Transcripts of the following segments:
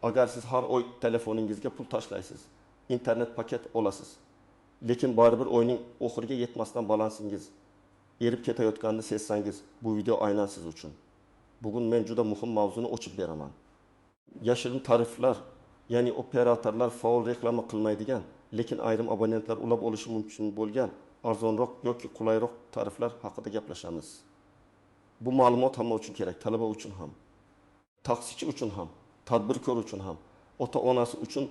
Agar siz har oy telefoningizga pul tashlaysiz, internet paket olasiz, lekin baribir oyning oxiriga yetmasdan balansingiz erib ketayotganini sezsangiz, bu video aynan siz uchun. Bugun men juda muhim mavzuni ochib beraman. Yashirin tariflar, ya'ni operatorlar faol reklama qilmaydigan, lekin ayrim abonentlar ulab olishi mumkin bo'lgan arzonroq yoki qulayroq tariflar haqida gaplashamiz. Bu ma'lumot hamma uchun kerak, talaba uchun ham, taksichi uchun ham, tadbirkor uchun ham, ota-onasi uchun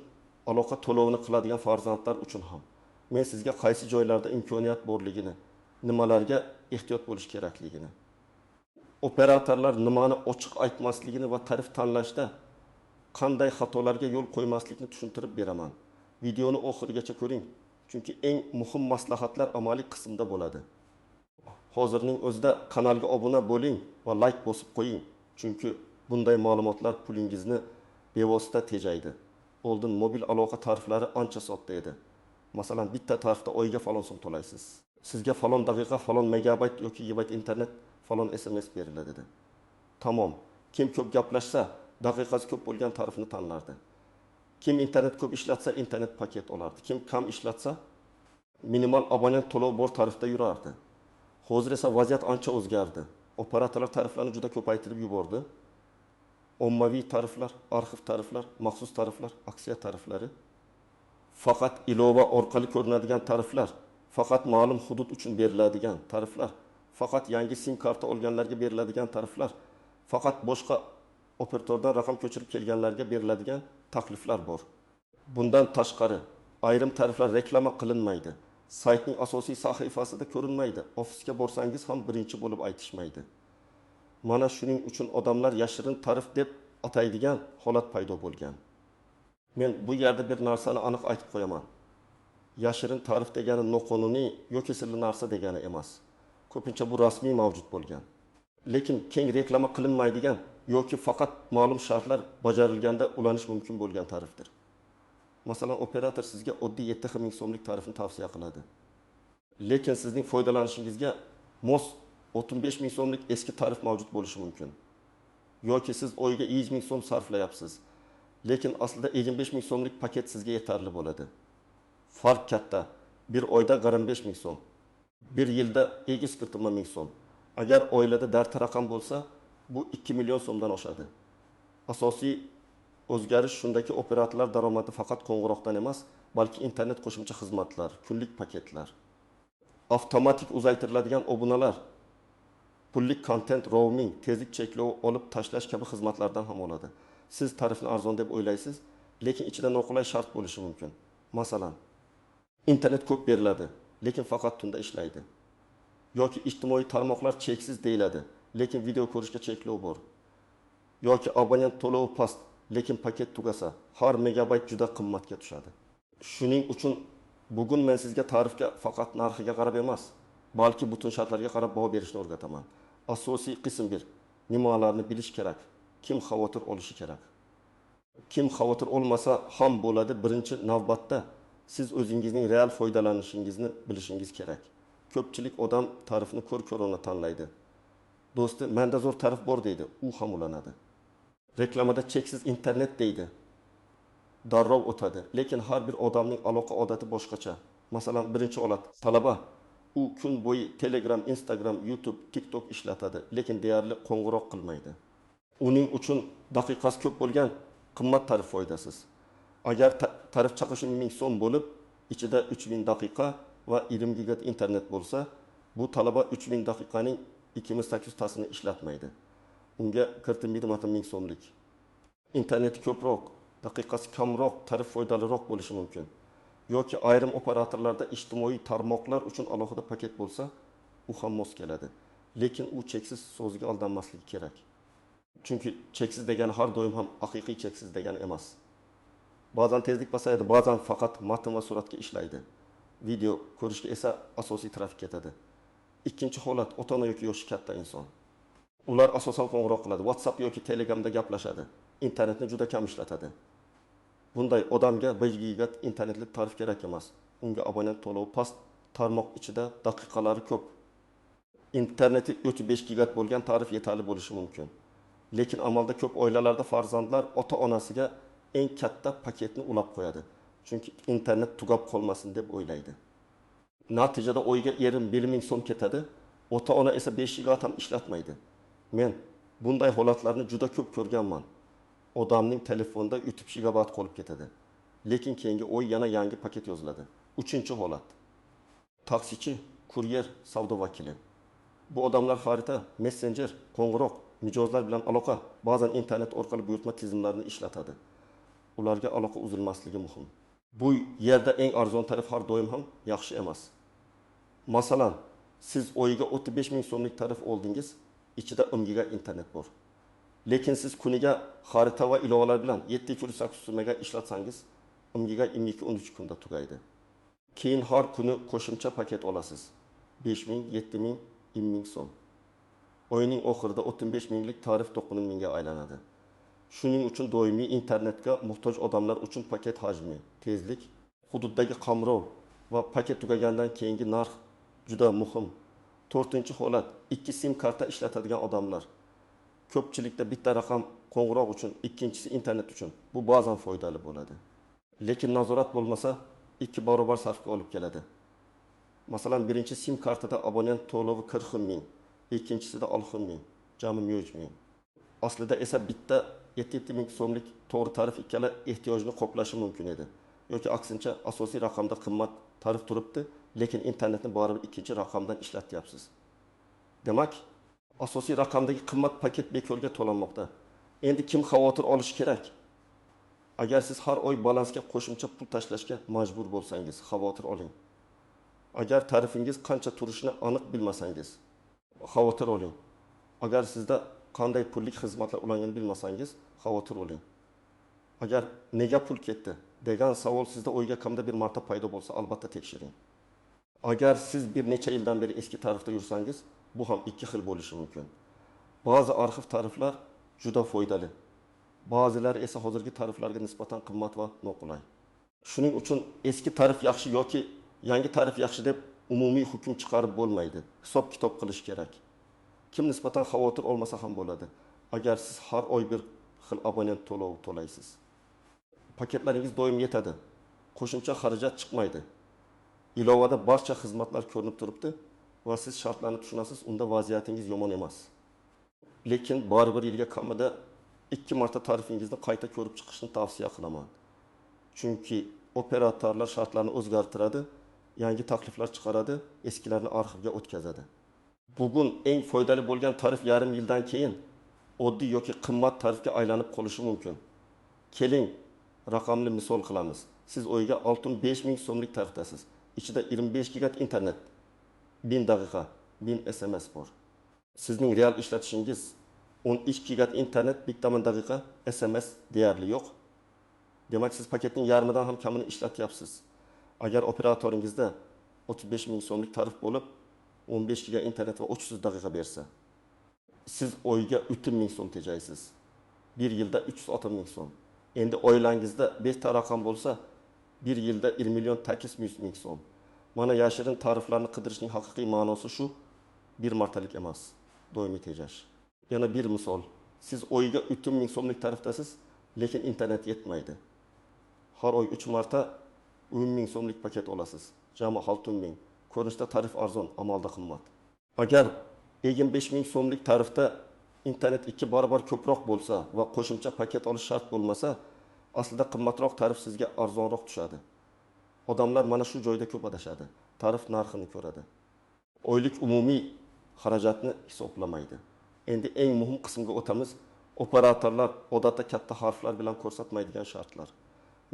aloqa to'lovini qiladigan farzandlar uchun ham. Men sizga qaysi joylarda imkoniyat borligini, nimalarga ehtiyot bo'lish kerakligini, operatorlar nimani ochiq aytmasligini va tarif tanlashda qanday xatolarga yo'l qo'ymaslikni tushuntirib beraman. Videoni oxirigacha ko'ring, chunki eng muhim maslahatlar amaliy qismda bo'ladi. Hozirning o'zida kanalga obuna bo'ling va like bosib qo'ying, chunki bunday ma'lumotlar pulingizni bevosita tejaydi. Oldin mobil aloqa tariflari ancha sodda edi. Masalan, bitta tarifda oyga falon so'm to'laysiz. Sizga falon daqiqa, falon megabayt yoki gigabayt internet, falon SMS beriladi dedi. Tamom. Kim ko'p gaplashsa, daqiqasi ko'p bo'lgan tarifni tanlardi. Kim internet ko'p ishlatsa, internet paket olardi. Kim kam ishlatsa, minimal abonent to'lov bor tarifda yurardi. Hozir esa vaziyat ancha o'zgardi. Operatorlar tariflarni juda ko'paytirib yubordi. Ommaviy tariflar, arxiv tariflar, maxsus tariflar, aksiya tariflari, faqat ilova orqali ko'rinadigan tariflar, faqat ma'lum hudud uchun beriladigan tariflar, faqat yangi SIM karta olganlarga beriladigan tariflar, faqat boshqa operatordan raqam ko'chirib kelganlarga beriladigan takliflar bor. Bundan tashqari, ayrim tariflar reklama qilinmaydi. Saytning asosiy sahifasida ko'rinmaydi. Ofisga borsangiz ham birinchi bo'lib aytishmaydi. Mana shuning uchun odamlar yashirin tarif deb ataydigan holat paydo bo'lgan. Men bu yerda bir narsani aniq aytib qo'yaman. Yashirin tarif degani noqonuniy yoki sirli narsa degani emas. Ko'pincha bu rasmiy mavjud bo'lgan. Lekin keng reklama qilinmaydigan yoki faqat ma'lum shartlar bajarilganda ulanish mumkin bo'lgan tarifdir. Masalan, operator sizga oddiy 7,5 ming so'mlik tarifni tavsiya qiladi. Lekin sizning foydalanishingizga mos 35 ming so'mlik eski tarif mavjud bo'lishi mumkin. Yoki siz oyga 100 ming so'm sarflayapsiz. Lekin aslida 25 ming so'mlik paket sizga yetarli bo'ladi. Farq katta. Bir oyda 25 ming so'm. Bir yilda 240 ming so'm. Agar oilada darta raqam bo'lsa, bu 2 million so'mdan oshadi. Asosiy o'zgarish shundaki, operatorlar daromadi faqat qo'ng'iroqdan emas, balki internet qo'shimcha xizmatlar, kunlik paketlar, avtomatik uzaytiriladigan obunalar, pullik kontent, roaming, tezlik cheklovi olib tashlash kabi xizmatlardan ham oladi. Siz tarifni arzon deb o'ylaysiz, lekin ichida noqulay shart bo'lishi mumkin. Masalan, internet ko'p beriladi, lekin faqat tunda ishlaydi. Yoki ijtimoiy tarmoqlar cheksiz deyiladi, lekin video ko'rishga cheklov bor. Yoki abonent to'lovi past, lekin paket tugasa, har megabayt juda qimmatga tushadi. Shuning uchun bugun men sizga tarifga faqat narxiga qarab emas, balki butun shartlarga qarab baho berishni o'rgataman. Asosiy qism 1. Nimalarni bilish kerak? Kim xavotir olishi kerak? Kim xavotir olmasa ham bo'ladi. Birinchi navbatda siz o'zingizning real foydalanishingizni bilishingiz kerak. Ko'pchilik odam tarifni ko'r-ko'rona tanlaydi. Do'sti, menda zo'r tarif bor deydi, u ham ulanadi. Reklamada cheksiz internet deydi. Darrov o'tadi. Lekin har bir odamning aloqa odati boshqacha. Masalan, birinchi holat talaba. U kun bo'yi Telegram, Instagram, YouTube, TikTok ishlatadi, lekin deyarli qo'ng'iroq qilmaydi. Uning uchun daqiqasi ko'p bo'lgan qimmat tarif foydasiz. Agar tarif chaqishi 1000 so'm bo'lib, ichida 3000 daqiqa va 20 gigabayt internet bo'lsa, bu talaba 3000 daqiqaning 2800 tasini ishlatmaydi. Unga 47 ming so'mlik interneti ko'proq, daqiqasi kamroq tarif foydaliroq bo'lishi mumkin. Yoki ayrim operatorlarda ijtimoiy tarmoqlar uchun alohida paket bo'lsa, u ham mos keladi. Lekin u cheksiz so'ziga aldanmasligi kerak. Chunki cheksiz degani har doim ham haqiqiy cheksiz degani emas. Ba'zan tezlik pasayadi, ba'zan faqat matn va suratga ishlaydi. Video ko'rishga esa asosiy trafik ketadi. Ikkinchi holat ota-ona yoki yoshi katta inson. Ular asosan qo'ng'iroq qiladi, WhatsApp yoki Telegramda gaplashadi, internetni juda kam ishlatadi. Bunday odamga 5 gigabayt internetli tarif kerak emas. Unga abonent to'lovi past, tarmoq ichida daqiqalari ko'p. Interneti 3-5 gigabayt bo'lgan tarif yetarli bo'lishi mumkin. Lekin amalda ko'p oilalarda farzandlar ota-onasiga eng katta paketni ulab qo'yadi. Chunki internet tugab qolmasin deb o'ylaydi. Natijada oyiga 1,5 ming so'm ketadi, ota-ona esa 5 gigabayt ham ishlatmaydi. Men bunday holatlarni juda ko'p ko'rganman. Odamning telefonida 3 gigabayt qolib ketadi. Lekin keyingi oy yana yangi paket yoziladi. Uchinchi holat. Taksichi, kuryer, savdo vakili. Bu odamlar xarita, messenjer, qo'ng'iroq, mijozlar bilan aloqa, ba'zan internet orqali buyurtma tizimlarini ishlatadi. Ularga aloqa uzilmasligi muhim. Bu yerda eng arzon tarif har doim ham yaxshi emas. Masalan, siz oyiga 35 ming so'mlik tarif oldingiz, ichida 10 giga internet bor. Lekin siz kuniga xarita va ilovalar bilan 7-8 mega ishlatsangiz, 10 giga 22-13 kunda tugaydi. Keyin har kuni qo'shimcha paket olasiz. 5 ming, 7 ming, 10 ming so'm. Oyning oxirida 35 minglik tarif 9 mingga aylanadi. Shuning uchun doimiy internetga muhtoj odamlar uchun paket hajmi, tezlik, hududdagi qamrov va paket tugagandan keyingi narx juda muhim. To'rtinchi holat, 2 sim karta ishlatadigan odamlar. Ko'pchilikda bitta raqam qo'ng'iroq uchun, ikkinchisi internet uchun. Bu ba'zan foydali bo'ladi. Lekin nazorat bo'lmasa 2 barobar sarfga olib keladi. Masalan, birinchi sim kartada abonent to'lovi 40 ming, ikkinchisida 6 ming, jami 100 ming. Aslida esa bitta 7 ming so'mlik to'g'ri tarif ikkala ehtiyojni qoplashi mumkin edi. Yoki aksincha asosiy raqamda qimmat tarif turibdi, lekin internetni baribir ikkinchi raqamdan ishlatyapsiz. Demak, asosiy raqamdagi qimmat paket bekorga to'lanmoqda. Endi kim xavotir olishi kerak? Agar siz har oy balansga qo'shimcha pul tashlashga majbur bo'lsangiz, xavotir oling. Agar tarifingiz qancha turishini aniq bilmasangiz, xavotir oling. Agar sizda qanday pullik xizmatlar ulanganini bilmasangiz, xavotir oling. Agar nega pul ketdi degan savol sizda oyga kamida bir marta paydo bo'lsa, albatta tekshiring. Agar siz bir necha yildan beri eski tarifda yursangiz, bu ham ikki xil bo'lishi mumkin. Ba'zi arxiv tariflar juda foydali. Ba'zilari esa hozirgi tariflarga nisbatan qimmat va noqulay. Shuning uchun eski tarif yaxshi yoki yangi tarif yaxshi deb umumiy hukm chiqarib bo'lmaydi. Hisob-kitob qilish kerak. Kim nisbatan xavotir olmasa ham bo'ladi. Agar siz har oy bir xil abonent to'lovi to'laysiz. Paketlaringiz doim yetadi. Qo'shimcha xarajat chiqmaydi. Ilovada barcha xizmatlar ko'rinib turibdi va siz shartlarni tushunasiz, unda vaziyatingiz yomon emas. Lekin baribir yilga kamida 2 marta tarifingizni qayta ko'rib chiqishni tavsiya qilaman. Chunki operatorlar shartlarni o'zgartiradi, yangi takliflar chiqaradi, eskilarni arxivga o'tkazadi. Bugun eng foydali bo'lgan tarif yarim yildan keyin oddiy yoki qimmat tarifga aylanib qolishi mumkin. Keling, raqamli misol qilamiz. Siz oyiga 65 ming so'mlik tarifdasiz. Ichida 25 gigabayt internet, 1000 daqiqa, 1000 SMS bor. Sizning real ishlatishingiz 12 gigabayt internet, 1000 daqiqa, SMS deyarli yo'q. Demak, siz paketning yarmidan ham kamini ishlatyapsiz. Agar operatoringizda 35 ming so'mlik tarif bo'lib, 15 giga internet va 300 daqiqa bersa, siz oyga 3000 ming so'm tejaysiz. Bir yilda 360 ming so'm. Endi oilangizda 5 ta raqam bo'lsa, bir yilda 1 million 800 ming so'm. Mana yashirin tariflarni qidirishning haqiqiy ma'nosi shu, bir martalik emas, doimiy tejash. Yana bir misol. Siz oyiga 3000 ming so'mlik tarifdasiz, lekin internet yetmaydi. Har oy 3 marta 10 ming so'mlik paket olasiz. Jami 6000 ming. Ko'rinishda tarif arzon, amalda qimmat. Agar 25 ming so'mlik tarifda internet 2 barobar ko'proq bo'lsa va qo'shimcha paket olish shart bo'lmasa, aslida qimmatroq tarif sizga arzonroq tushadi. Odamlar mana shu joyda ko'p adashadi. Tarif narxini ko'radi. Oylik umumiy xarajatni hisoblamaydi. Endi eng muhim qismga o'tamiz. Operatorlar odatda katta harflar bilan ko'rsatmaydigan shartlar.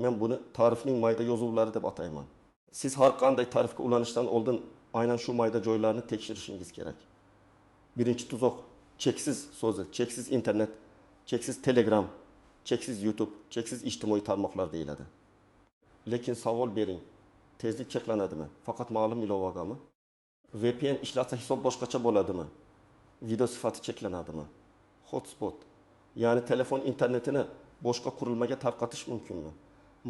Men buni tarifning mayda yozuvlari deb atayman. Siz har qanday tarifga ulanishdan oldin aynan shu mayda joylarni tekshirishingiz kerak. Birinchi tuzoq cheksiz so'zi, cheksiz internet, cheksiz Telegram, cheksiz YouTube, cheksiz ijtimoiy tarmoqlar deyiladi. Lekin savol bering, tezlik cheklanadimi? Faqat ma'lum ilovagami? VPN ishlatsa hisob boshqacha bo'ladimi? Video sifati cheklanadimi? Hotspot, ya'ni telefon internetini boshqa qurilmaga tarqatish mumkinmi?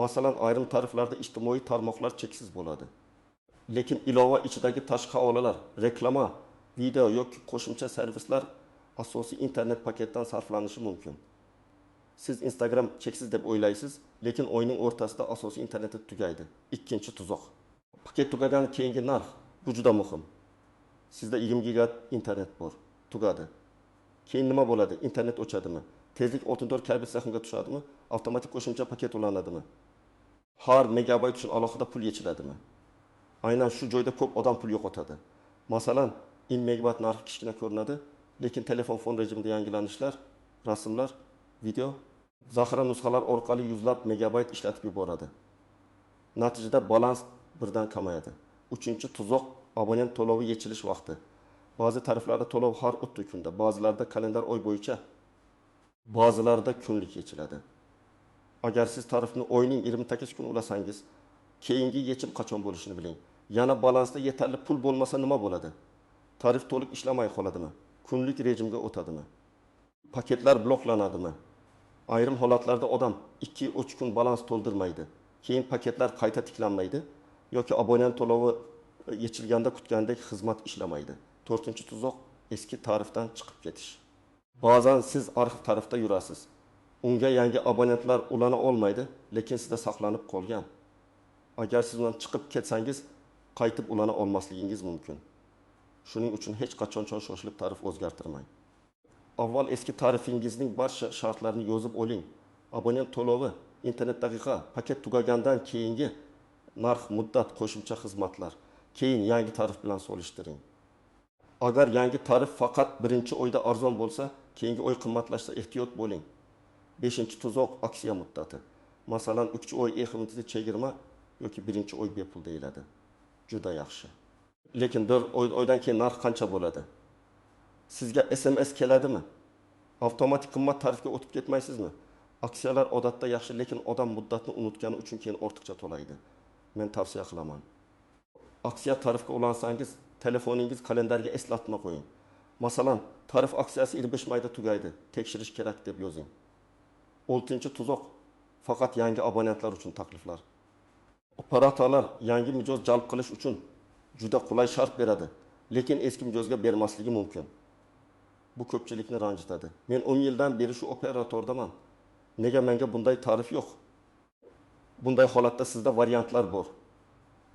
Masalan, ayrim tariflarda ijtimoiy tarmoqlar cheksiz bo'ladi. Lekin ilova ichidagi tashqi havolalar, reklama, video yoki qo'shimcha servislar asosiy internet paketdan sarflanishi mumkin. Siz Instagram cheksiz deb o'ylaysiz, lekin oyning o'rtasida asosiy interneti tugaydi. Ikkinchi tuzoq: paket tugagan keyingi narx. Bu juda muhim. Sizda 20 giga internet bor, tugadi. Keyin nima bo'ladi? Internet o'chadimi? Tezlik 64 kbit sekundga tushadimi? Avtomatik qo'shimcha paket ulanadimi? Har megabayt uchun alohida pul yechiladimi? Aynan shu joyda ko'p odam pul yo'qotadi. Masalan, 10 megabayt narxi kichkina ko'rinadi, lekin telefon fon rejimida yangilanishlar, rasmlar, video, zaxira nusxalar orqali yuzlab megabayt ishlatib yuboradi. Natijada balans birdan kamayadi. Uchinchi tuzoq: abonent to'lovi yechilish vaqti. Ba'zi tariflarda to'lov har 30 kunda, ba'zilarida kalendar oy bo'yicha, ba'zilarida kunlik yechiladi. Agar siz tarifni oyning 28 kuni ulasangiz, keyingi yechim qachon bo'lishini biling. Yana balansda yetarli pul bo'lmasa nima bo'ladi? Tarif to'liq ishlamay qoladimi? Kunlik rejimga o'tadimi? Paketlar bloklanadimi? Ayrim holatlarda odam 2-3 kun balans to'ldirmaydi. Keyin paketlar qayta tiklanmaydi yoki abonent to'lovi yechilganda kutgandek xizmat ishlamaydi. To'rtinchi tuzoq: eski tarifdan chiqib ketish. Ba'zan siz arxiv tarifda yurasiz. Unga yangi abonentlar ulana olmaydi, lekin sizda saqlanib qolgan. Agar siz undan chiqib ketsangiz, qaytib ulana olmasligingiz mumkin. Shuning uchun hech qachon shoshilib tarif o'zgartirmang. Avval eski tarifingizning barcha shartlarini yozib oling. Abonent to'lovi, internet daqiqa, paket tugagandan keyingi narx, muddat, qo'shimcha xizmatlar. Keyin yangi tarif bilan solishtiring. Agar yangi tarif faqat birinchi oyda arzon bo'lsa, keyingi oy qimmatlashsa ehtiyot bo'ling. Beshinchi tuzoq: aksiya muddati. Masalan, 3 oy e-xizmatida chegirma yoki birinchi oy bepul deyiladi. Juda yaxshi. Lekin 4 oydan keyin narx qancha bo'ladi? Sizga SMS keladimi? Avtomatik qimmat tarifga o'tib ketmaysizmi? Aksiyalar odatda yaxshi, lekin odam muddatni unutgani uchun keyin ortiqcha to'laydi. Men tavsiya qilaman. Aksiya tarifga ulansangiz, telefoningiz kalendarga eslatma qo'ying. Masalan, tarif aksiyasi 25 mayda tugaydi, tekshirish kerak deb yozing. Oltinchi tuzoq: faqat yangi abonentlar uchun takliflar. Operatorlar yangi mijoz jalb qilish uchun juda qulay shart beradi, lekin eski mijozga bermasligi mumkin. Bu ko'pchilikni ranjitadi. Men 10 yildan beri shu operatordaman. Nega menga bunday tarif yo'q? Bunday holatda sizda variantlar bor.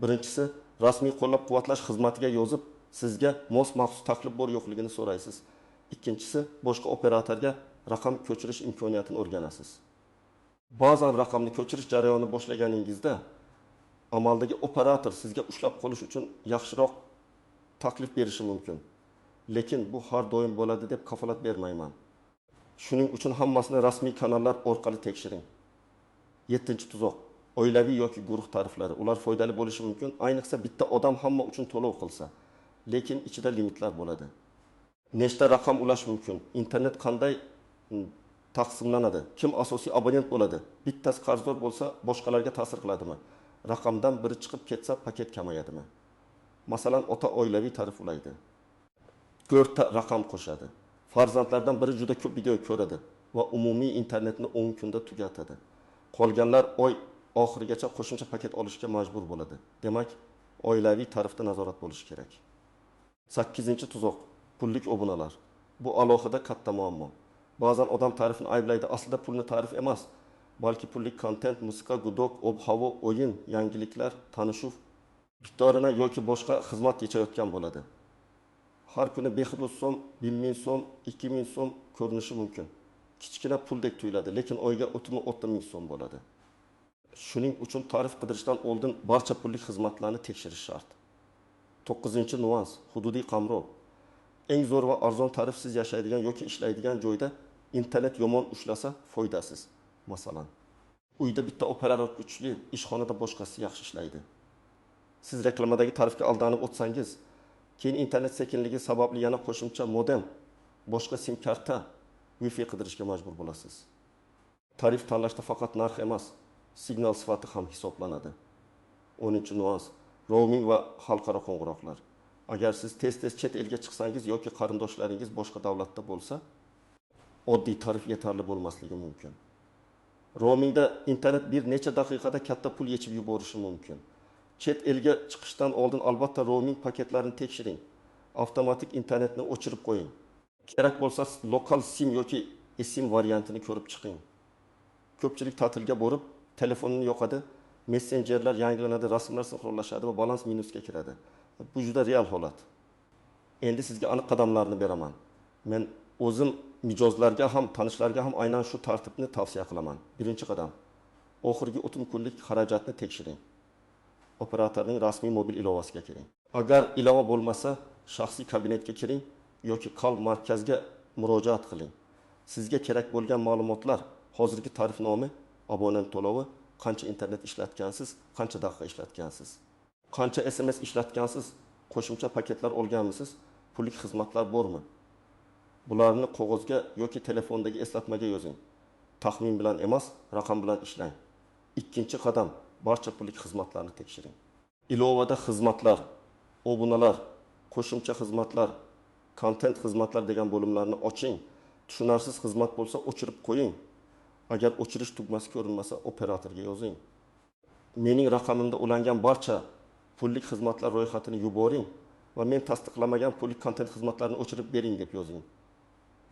Birinchisi, rasmiy qo'llab-quvvatlash xizmatiga yozib, sizga mos maxsus taklif bor yo'qligini so'raysiz. Ikkinchisi, boshqa operatorga raqam ko'chirish imkoniyatini o'rganasiz. Ba'zan raqamni ko'chirish jarayonini boshlaganingizda amaldagi operator sizga ushlab qolish uchun yaxshiroq taklif berishi mumkin. Lekin bu har doim bo'ladi deb kafolat bermayman. Shuning uchun hammasini rasmiy kanallar orqali tekshiring. Yettinchi tuzoq: oilaviy yoki guruh tariflari. Ular foydali bo'lishi mumkin, ayniqsa bitta odam hamma uchun to'lov qilsa. Lekin ichida limitlar bo'ladi. Nechta raqam ulash mumkin? Internet qanday taqsimlanadi? Kim asosiy abonent bo'ladi? Bittasi qarzdor bo'lsa, boshqalarga ta'sir qiladimi? Raqamdan biri chiqib ketsa, paket kamayadimi? Masalan, ota oilaviy tarif ulaydi. 4 ta raqam qo'shadi. Farzandlardan biri juda ko'p video ko'radi va umumiy internetni 10 kunda tugatadi. Qolganlar oy oxirigacha qo'shimcha paket olishga majbur bo'ladi. Demak, oilaviy tarifda nazorat bo'lishi kerak. 8-tuzoq: pullik obunalar. Bu alohida katta muammo. Ba'zan odam tarifni ayblaydi, aslida pulni tarif emas, balki pullik kontent, musiqa, gudok, ob-havo, o'yin, yangiliklar, tanishuv, viktorina yoki boshqa xizmat yechayotgan bo'ladi. Har kuni 500 so'm, 1000 so'm, 2000 so'm ko'rinishi mumkin. Kichkina puldek tuyuladi, lekin oyga 30 ming so'm bo'ladi. Shuning uchun tarif qidirishdan oldin barcha pullik xizmatlarni tekshirish shart. 9-nuans: hududiy qamrov. Eng zo'r va arzon tarif siz yashaydigan yoki ishlaydigan joyda internet yomon ushlasa foydasiz. Masalan, uyda bitta operator kuchli, ishxonada boshqasi yaxshi ishlaydi. Siz reklamadagi tarifga aldanib o'tsangiz, keyin internet sekinligi sababli yana qo'shimcha modem, boshqa sim karta, Wi-Fi qidirishga majbur bo'lasiz. Tarif tanlashda faqat narx emas, signal sifati ham hisoblanadi. 10-nuans: roaming va xalqaro qo'ng'iroqlar. Agar siz tez-tez chet elga chiqsangiz yoki qarindoshlaringiz boshqa davlatda bo'lsa, oddiy tarif yetarli bo'lmasligi mumkin. Roamingda internet bir necha daqiqada katta pul yechib yuborishi mumkin. Chet elga chiqishdan oldin albatta roaming paketlarini tekshiring. Avtomatik internetni o'chirib qo'ying. Kerak bo'lsa lokal sim yoki eSIM variantini ko'rib chiqing. Ko'pchilik ta'tilga borib, telefonini yoqadi, messenjerlar yangilanadi, rasmlar sinxronlashadi va balans minusga kiradi. Bu juda real holat. Endi sizga aniq qadamlarni beraman. Men o'zim mijozlarga ham, tanishlarga ham aynan shu tartibni tavsiya qilaman. Birinchi qadam. Oxirgi o'tim kunlik xarajatni tekshiring. Operatorning rasmiy mobil ilovasiga kiring. Agar ilova bo'lmasa, shaxsiy kabinetga kiring yoki call markazga murojaat qiling. Sizga kerak bo'lgan ma'lumotlar: hozirgi tarif nomi, abonent to'lovi, qancha internet ishlatgansiz, qancha daqiqa ishlatgansiz, qancha SMS ishlatgansiz, qo'shimcha paketlar olganmisiz, pullik xizmatlar bormi? Bularni qog'ozga yoki telefondagi eslatmaga yozing. Taxmin bilan emas, raqam bilan ishlang. Ikkinchi qadam, barcha pullik xizmatlarni tekshiring. Ilovada xizmatlar, obunalar, qo'shimcha xizmatlar, kontent xizmatlar degan bo'limlarni oching. Tushunarsiz xizmat bo'lsa o'chirib qo'ying. Agar o'chirish tugmasi ko'rinmasa, operatorga yozing. Mening raqamimda ulangan barcha pullik xizmatlar ro'yxatini yuboring va men tasdiqlamagan pullik kontent xizmatlarini o'chirib bering deb yozing.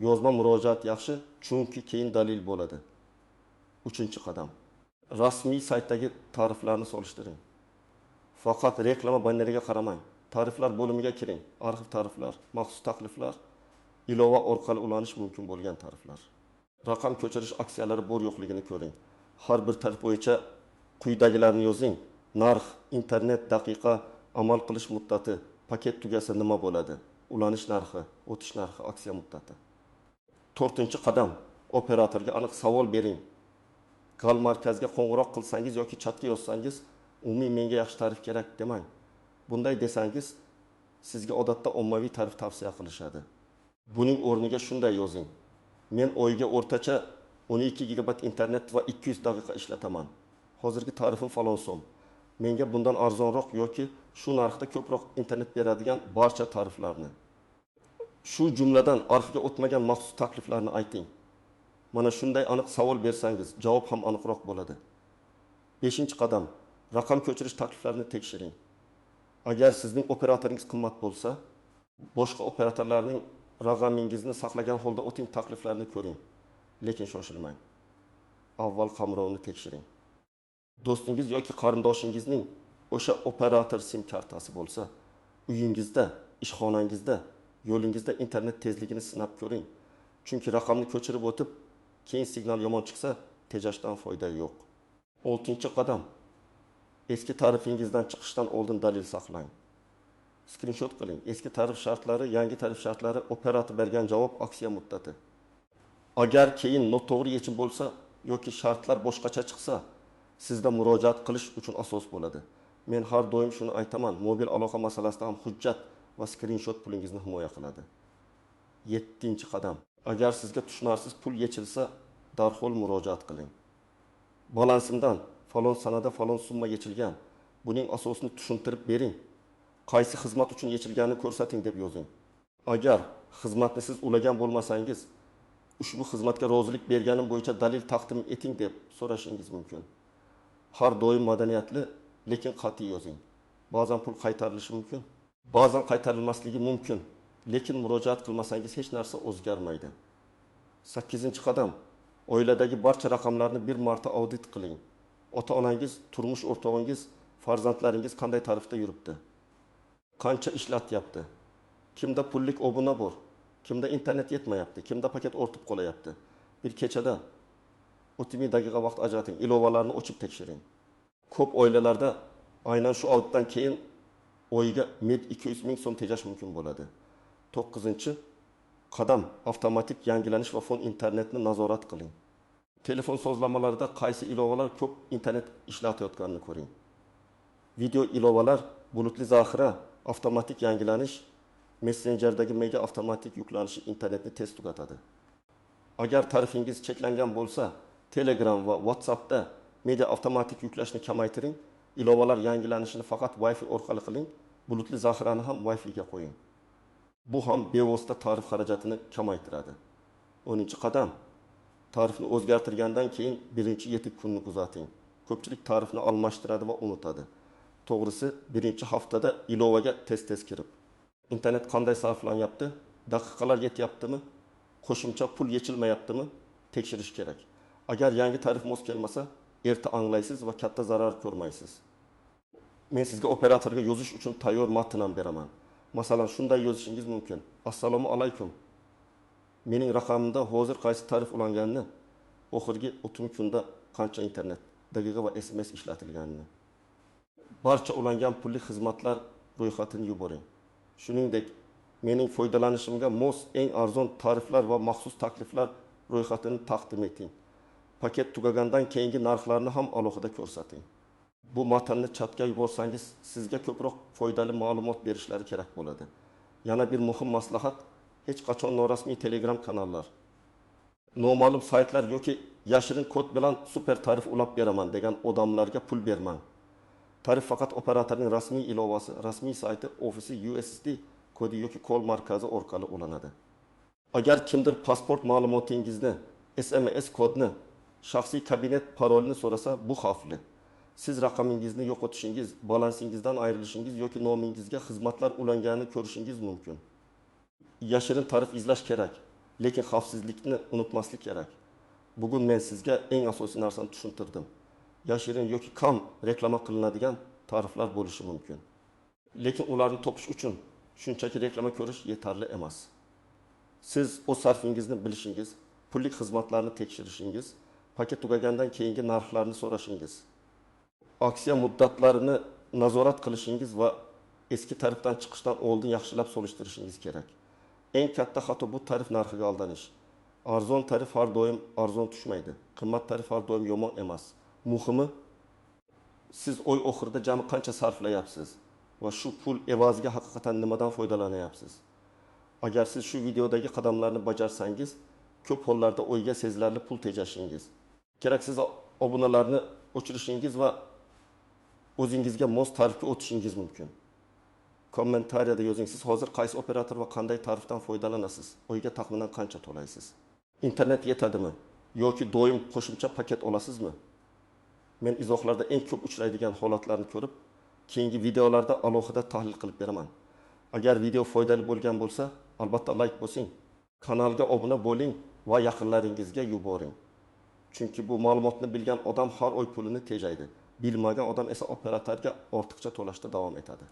Yozma murojaat yaxshi, chunki keyin dalil bo'ladi. Uchinchi qadam. Rasmiy saytdagi tariflarni solishtiring. Faqat reklama banneriga qaramang. Tariflar bo'limiga kiring. Arxiv tariflar, maxsus takliflar, ilova orqali ulanish mumkin bo'lgan tariflar. Raqam ko'chirish aksiyalari bor yo'qligini ko'ring. Har bir tarif bo'yicha quyidagilarni yozing. Narx, internet daqiqa, amal qilish muddati, paket tugasa nima bo'ladi, ulanish narxi, o'tish narxi, aksiya muddati. To'rtinchi qadam, operatorga aniq savol bering. Call markazga qo'ng'iroq qilsangiz yoki chatga yozsangiz, umumiy menga yaxshi tarif kerak demang. Bunday desangiz, sizga odatda ommaviy tarif tavsiya qilishadi. Buning o'rniga shunday yozing: men oyga o'rtacha 12 gigabayt internet va 200 daqiqa ishlataman. Hozirgi tarifim falon so'm. Menga bundan arzonroq yoki shu narxda ko'proq internet beradigan barcha tariflarni. Shu jumladan arxivga o'tmagan maxsus takliflarni ayting. Mana shunday aniq savol bersangiz, javob ham aniqroq bo'ladi. 5-qadam, raqam ko'chirish takliflarini tekshiring. Agar sizning operatoringiz qimmat bo'lsa, boshqa operatorlarning raqamingizni saqlagan holda o'ting takliflarini ko'ring. Lekin shoshilmang. Avval qamrovni tekshiring. Do'stingiz yoki qarindoshingizning o'sha operator sim kartasi bo'lsa, uyingizda, ishxonangizda, yo'lingizda internet tezligini sinab ko'ring. Chunki raqamni ko'chirib o'tib, keyin signal yomon chiqsa, tejashdan foyda yo'q. 6-qadam. Eski tarifingizdan chiqishdan oldin dalil saqlang. Skrinshot qiling. Eski tarif shartlari, yangi tarif shartlari, operator bergan javob, aksiya muddati. Agar keyin noto'g'ri yechim bo'lsa yoki shartlar boshqacha chiqsa, sizda murojaat qilish uchun asos bo'ladi. Men har doim shuni aytaman, mobil aloqa masalasida ham hujjat va skrinshot pulingizni himoya qiladi. 7-qadam. Agar sizga tushunarsiz pul yechilsa, darhol murojaat qiling. Balansimdan falon sanada falon summa yechilgan. Buning asosini tushuntirib bering. Qaysi xizmat uchun yechilganini ko'rsating deb yozing. Agar xizmatni siz ulagan bo'lmasangiz, ushbu xizmatga rozilik berganim bo'yicha dalil taqdim eting deb so'rashingiz mumkin. Har doim madaniyatli, lekin qat'iy yozing. Ba'zan pul qaytarilishi mumkin, ba'zan qaytarilmasligi mumkin, lekin murojaat qilmasangiz hech narsa o'zgarmaydi. 8-qadam. Oiladagi barcha raqamlarni bir marta audit qiling. Ota-onangiz, turmush o'rtog'ingiz, farzandlaringiz qanday tarifda yuribdi? Qancha ishlatyapti? Kimda pullik obuna bor? Kimda internet yetmayapti? Kimda paket ortib qolayapti? Bir kechada 30 daqiqa vaqt ajrating, ilovalarni o'chib tekshiring. Ko'p oilalarda aynan shu auditdan keyin oyiga 200 ming so'm tejash mumkin bo'ladi. 9-qadam. Avtomatik yangilanish va fon internetni nazorat qiling. Telefon sozlamalarida qaysi ilovalar ko'p internet ishlatayotganini ko'ring. Video ilovalar, bulutli zaxira, avtomatik yangilanish, messenjerdagi mega avtomatik yuklanishi internetni tez tugatadi. Agar tarifingiz cheklangan bo'lsa, Telegram va WhatsAppda media avtomatik yuklashni kamaytiring, ilovalar yangilanishini faqat Wi-Fi orqali qiling, bulutli zaxirani ham Wi-Fi ga qo'ying. Bu ham bevosita tarif xarajatini kamaytiradi. 10-qadam. Tarifni o'zgartirgandan keyin birinchi 7 kunni kuzating. Ko'pchilik tarifni almashtiradi va unutadi. To'g'risi, birinchi haftada ilovaga tez-tez kirib, internet qanday sarflanyapti, daqiqalar yetyaptimi, qo'shimcha pul yechilmayaptimi tekshirish kerak. Agar yangi tarif mos kelmasa, erta anglaysiz va katta zarar ko'rmaysiz. Men sizga operatorga yozish uchun tayyor matn ham beraman. Masalan, shunday yozishingiz mumkin: Assalomu alaykum. Mening raqamimda hozir qaysi tarif ulanganini, oxirgi 30 kunda qancha internet, daqiqa va SMS ishlatilganini, barcha ulangan pulli xizmatlar ro'yxatini yuboring. Shuningdek, mening foydalanishimga mos eng arzon tariflar va maxsus takliflar ro'yxatini taqdim eting. Paket tugagandan keyingi narxlarni ham alohida ko'rsating. Bu matnni chatga yuborsangiz, sizga ko'proq foydali ma'lumot berishlari kerak bo'ladi. Yana bir muhim maslahat: hech qachon norasmiy Telegram kanallar, noma'lum saytlar yoki yashirin kod bilan super tarif ulab beraman degan odamlarga pul bermang. Tarif faqat operatorning rasmiy ilovasi, rasmiy sayti, ofisi, USSD kodi yoki call markazi orqali ulanadi. Agar kimdir pasport ma'lumotingizni, SMS kodni, shaxsiy kabinet parolini so'rasa, bu xavfli. Siz raqamingizni yo'qotishingiz, balansingizdan ayrilishingiz yoki nomingizga xizmatlar ulanganini ko'rishingiz mumkin. Yashirin tarif izlash kerak, lekin xavfsizlikni unutmaslik kerak. Bugun men sizga eng asosiy narsani tushuntirdim. Yashirin yoki kam reklama qilinadigan tariflar bo'lishi mumkin. Lekin ularni topish uchun shunchaki reklama ko'rish yetarli emas. Siz o'z sarfingizni bilishingiz, pullik xizmatlarni tekshirishingiz, paket tugagandan keyingi narxlarni so'rashingiz, aksiya muddatlarini nazorat qilishingiz va eski tarifdan chiqishdan oldin yaxshilab solishtirishingiz kerak. Eng katta xato bu tarif narxiga aldanish. Arzon tarif har doim arzon tushmaydi. Qimmat tarif har doim yomon emas. Muhimi, siz oy oxirida jami qancha sarflayapsiz va shu pul evaziga haqiqatan nimadan foydalanyapsiz. Agar siz shu videodagi qadamlarni bajarsangiz, ko'p hollarda oyga sezilarli pul tejashingiz, keraksiz obunalarni o'chirishingiz va o'zingizga mos tarifga o'tishingiz mumkin. Kommentariyada yozing, siz hozir qaysi operator va qanday tarifdan foydalanasiz? Oyga taxminan qancha to'laysiz? Internet yetadimi yoki doim qo'shimcha paket olasizmi? Men izohlarda eng ko'p uchraydigan holatlarni ko'rib, keyingi videolarda alohida tahlil qilib beraman. Agar video foydali bo'lgan bo'lsa, albatta like bosing, kanalga obuna bo'ling va yaqinlaringizga yuboring. Chunki bu ma'lumotni bilgan odam har oy pulini tejaydi. Bilmagan odam esa operatorga ortiqcha to'lashda davom etadi.